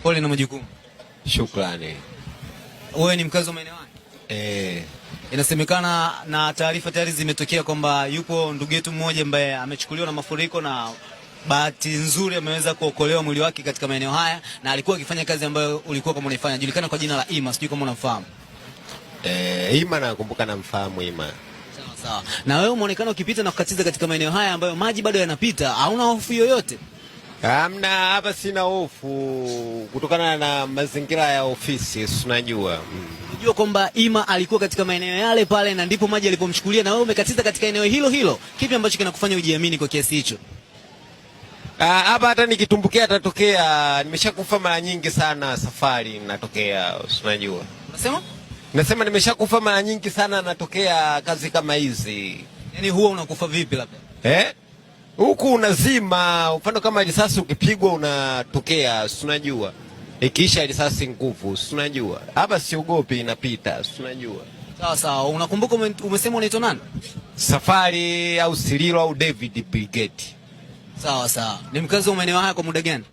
Pole na majukumu. Shukrani. Wewe ni mkazi wa maeneo haya? Eh. Inasemekana na taarifa tayari zimetokea kwamba yupo ndugu yetu mmoja ambaye amechukuliwa na mafuriko na bahati nzuri ameweza kuokolewa mwili wake katika maeneo haya, na alikuwa akifanya kazi ambayo ulikuwa kama unaifanya, julikana kwa jina la Ima, sijui kama unamfahamu. Ima nakumbuka, namfahamu Ima. Sawa sawa. Na wewe umeonekana ukipita na kukatiza katika maeneo haya ambayo maji bado yanapita, hauna hofu yoyote? Hamna, hapa sina hofu kutokana na mazingira ya ofisi, unajua. Unajua kwamba Ima alikuwa katika maeneo yale pale na ndipo maji yalipomchukulia, na wewe umekatiza katika eneo hilo hilo. Kipi ambacho kinakufanya ujiamini kwa kiasi hicho? Hapa hata nikitumbukia atatokea. Nimeshakufa mara nyingi sana safari natokea, unajua. Unasema? Nasema nimeshakufa mara nyingi sana natokea kazi kama hizi. Yaani huwa unakufa vipi labda? Eh? Huku unazima, mfano kama risasi ukipigwa unatokea, unajua. Ikiisha risasi nguvu, unajua. Hapa siogopi, inapita, unajua. Sawa sawa. Unakumbuka umesema unaitwa nani? Safari au Sililo au David Brigade. Sawa sawa. Ni mkazi wa maeneo haya kwa muda gani?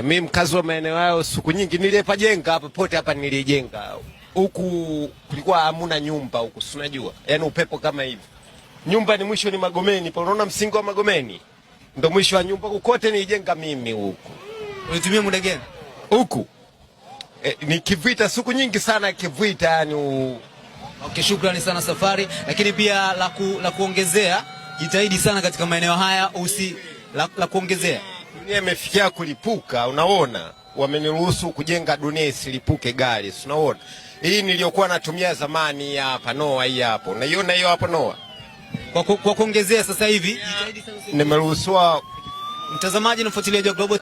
Mi mkazi wa maeneo hayo siku nyingi, nilipajenga hapa pote hapa nilijenga. Huku kulikuwa hamuna nyumba huku, si unajua. Yaani upepo kama hivi. Nyumba ni mwisho ni Magomeni, pa unaona msingi wa Magomeni. Ndio mwisho wa nyumba huku kote nilijenga mimi huku. Ulitumia muda gani? Huku. Ni kivita siku nyingi sana kivita yani. Okay, shukrani sana Safari, lakini pia la kuongezea, jitahidi sana katika maeneo haya usi la kuongezea. Dunia imefikia kulipuka, unaona. Wameniruhusu kujenga dunia isilipuke gari, unaona. Hii niliyokuwa natumia zamani hapa Noah, hii hapo. Naiona hiyo hapo Noah. Kwa kuongezea sasa hivi jitahidi sana Nimeruhusiwa mtazamaji na mfuatiliaji wa Global